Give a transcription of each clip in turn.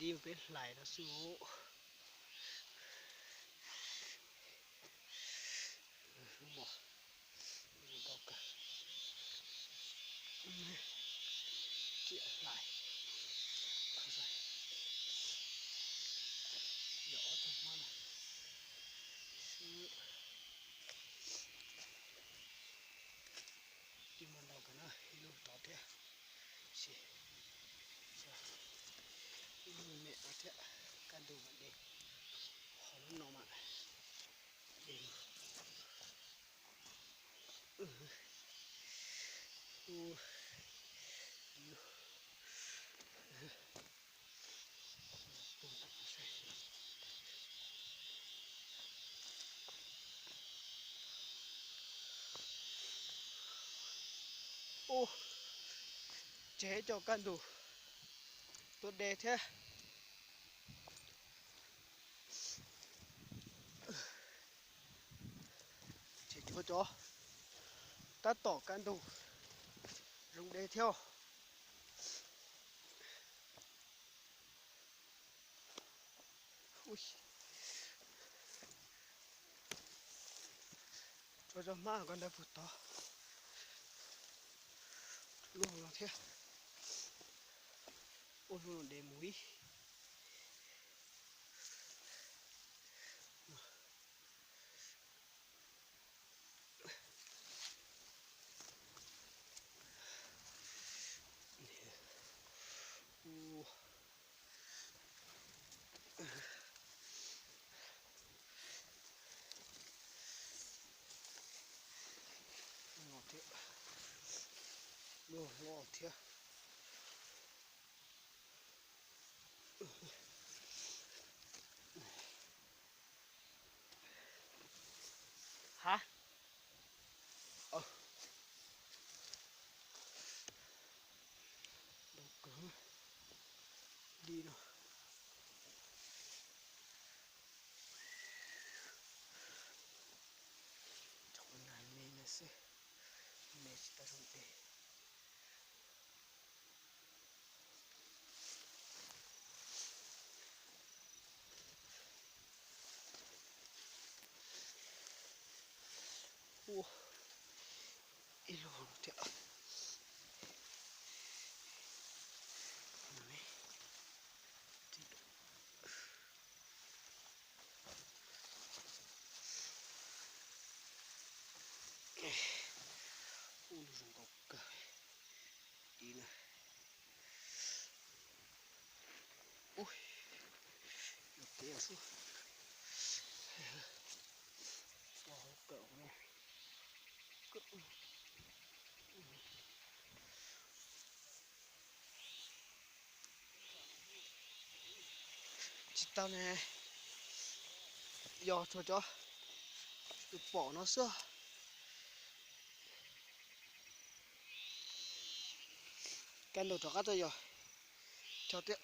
Di peb hlais no xwb os. Lub no zoo nkauj kawg. Tsiam hlais. Yog ob tug hmab no xwb. Tsis muaj ntau kawg na, ib lub tod thiab. Sis, ib lub me me no thiab, kaj ntug mas de, ho lub no mas de. Ub, tseg ib co kaj ntug tuaj de thiab. Tseg cuag cov, tab tom kaj ntug zoo de thiab. Tsuav cov hmab ko ntawd puag tod. Lub no thiab. Ua lub no de mus ib. Loj thiab. Ha, ntau kawg li no. Cov nag me no xwb, me tsis tau zoo de. Ua ib lub no thiab. Ua lub zoo nkauj kawg li na. Ub, lub teb xwb. Ua hauv kawm no. Tsis tau ne, yog tsuas cov tus pom no xwb. Kaj ntug rov qab tuaj yog cog thiab.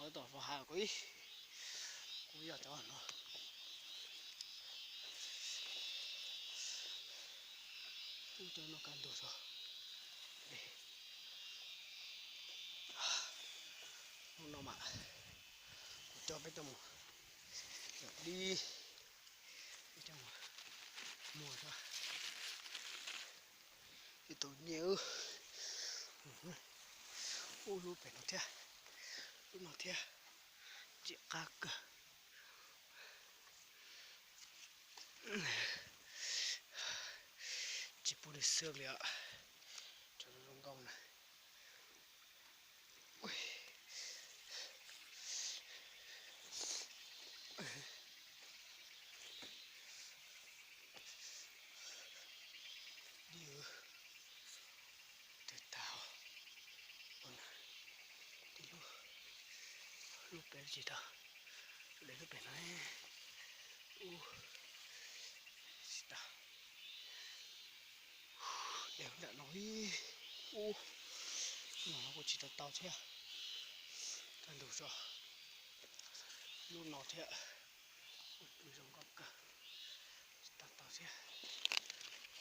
Tom fo ha kuv ib, kuv yog cov no. Ub, cov no kaj ntug zog. Hnub no mas kuv coj peb coj mus yom dib, peb coj mus muag rau ib tug nyiaj. Ub, lub pem no thiab, lub no thiab, ntsim qab kawg. Tsis pub li xwb li os. Cov zoo nkauj na. Dib, twb tag. Ua na, dib lub, lub pem tsis tau, de lub pem no. Ub, tsis tau. De nram no ib, ub, no kuv tsis tau tau thiab. Kaj ntug tso, lub no thiab, pw zoo nkauj kawg, tsis tau tau thiab.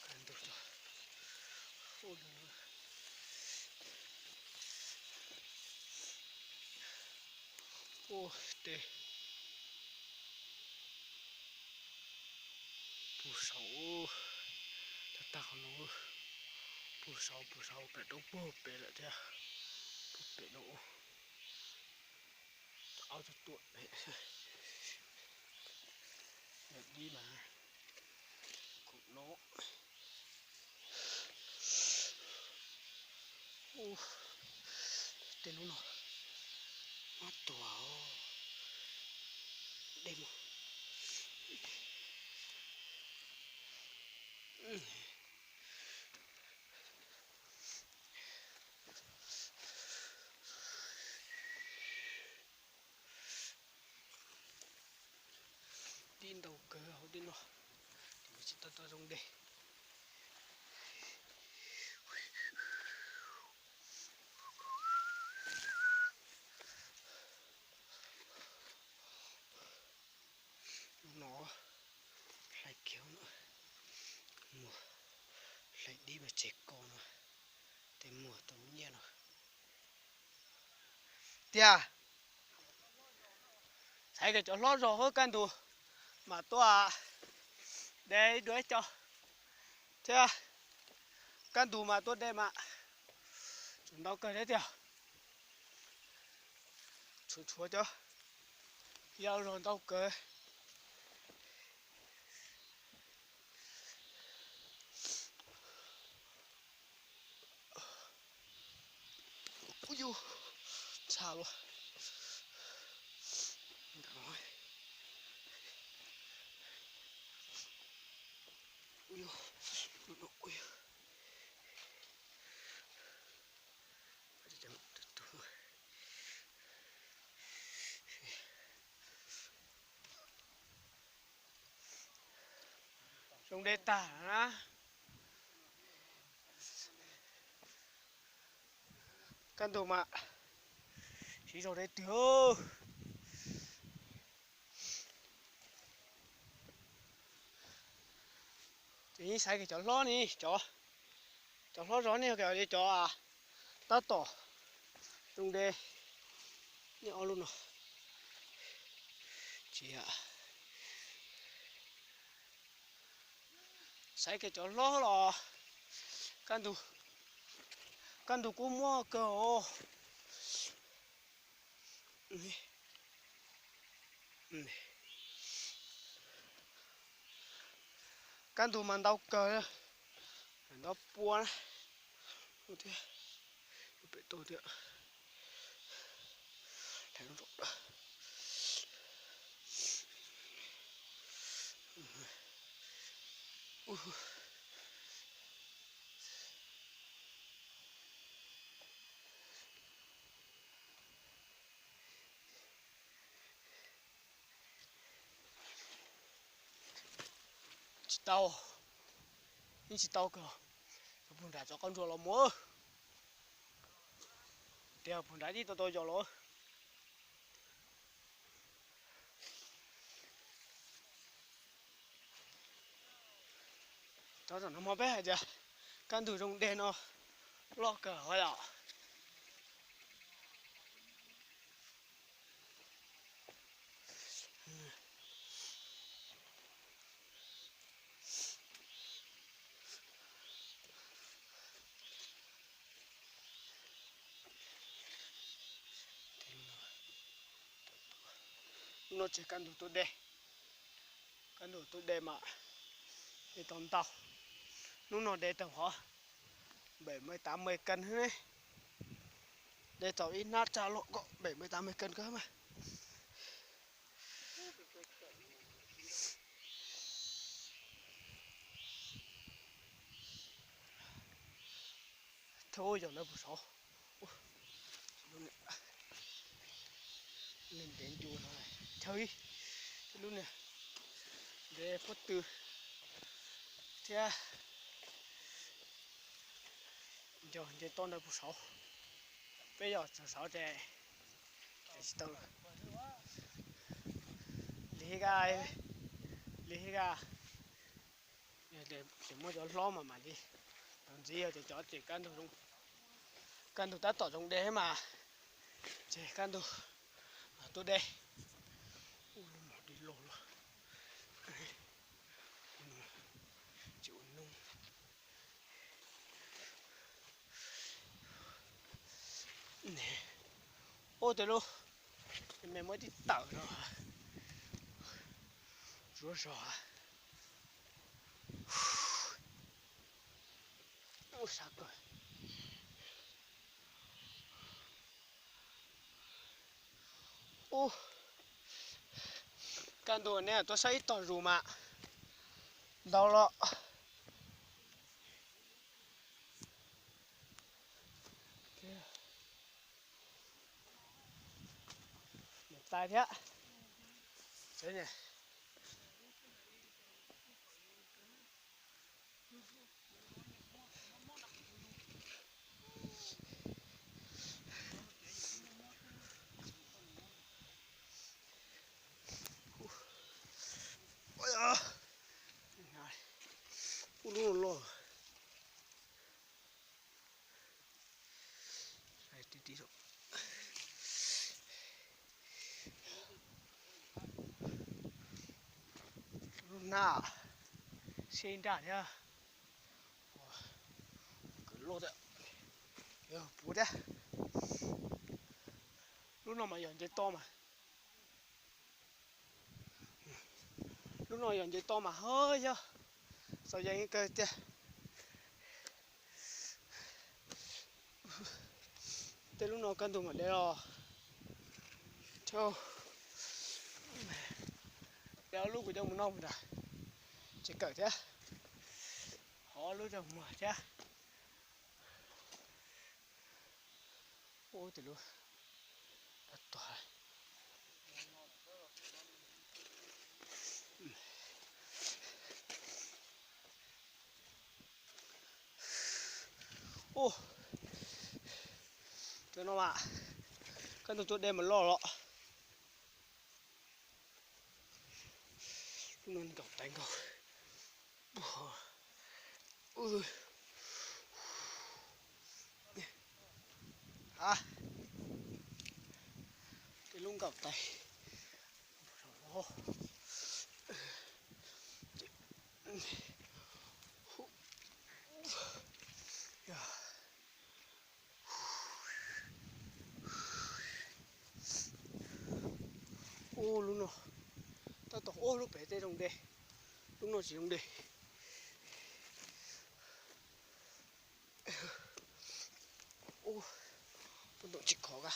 Kaj ntug tso, ua tej puag saud, tag tag qhov no, puag saud puag saud pem roob puag pem lawm thiab, puag pem no. Aub tuaj tuaj pem, dib mas khoom no. Tej lub no mab tuag, dej mus. Dib ntau kawg hauv tej no, tsis tau tau zoo dej. No hlais kiag no, muag hlais dib mas tseg ko no, tej muag tau nyiaj no. Tiag, xaiv kiag cov hlob zog hab kaj ntug mam tuaj de dua ib co thiab, kaj ntug mas tuaj de mas tseem ntau kawg thiab tiag. Tshuav tshuav cov yau zog ntau kawg. Ub yus, txha luaj. Zoo dej tag na. Kaj ntug mas siv zog deb twg. Ces yeej xaiv kiag cov hlob ne, cov, cov hlob zog ne, cov tab tom zoo deb. Nej ob lub no tsis, xaiv kiag cov hlob los kaj ntug, kaj ntug kuj muaj kawg os. Kaj ntug mas ntau kawg, ntau pua thiab, pem toj thiab. Tsis tau, yeej tsis tau kawg. Puag nram tso qab ntsuas los mus. Tias puag nram tib tau tau yos los. Cov tom no hmo peb hais tias kaj ntug zoo dej no loj kawg hos yom. Lub no ces kaj ntug tuaj de, kaj ntug tuaj de mas de tau ntau. Lub no de tau hov bảy mươi tám mươi cân ne. De tau ib hnab tsaj loj ko bảy mươi tám mươi cân kawg mas. Thawj yog lawv puag saud, ntev ncu no, chaw ib, lub niag ntev pob tw thiab. Nco nce toj ntawd puag saud. Peb yog txog saud ces tsis tau. Lig ga, lig ga. Tseem muaj cov hlob mas mam li. Thaum ntxiv yog tias cov tseem kaj ntug, kaj ntug tab tom zoo deb mas, ces kaj ntug tuaj deb. Ua lub mos dib loj loj. Tsis ua nub. Ua tej lub me muab tib tawm no. Zuav zog. Ub, sab kawg. Ub, kaj ntug nej tuaj saib ib tog zus mas ntau los. Tais thiab. Ua lub no loj. Lub hnab, siab ib nraj thiab. Kwv loj thiab, puv thiab. Lub no mas yog nce to mas. Lub no yog nce to mas ho yog txaus yees kawg tiag. Tej lub no kaj ntug mam de los. Tej ob lub kuv coj mus noj mus nrad, tsis kawm thiab. Ho lub coj mus thiab. Ub, tej lub, ub, cov no mas kaj ntug tuaj de mas loj los. Lub no nkaum tais nkaus. A, tej lub nkaum tais. Ub, lub no tab tom, ub, lub pem tej zoo de, lub no tsis zoo de. Ub, tab tom tsis khov ka.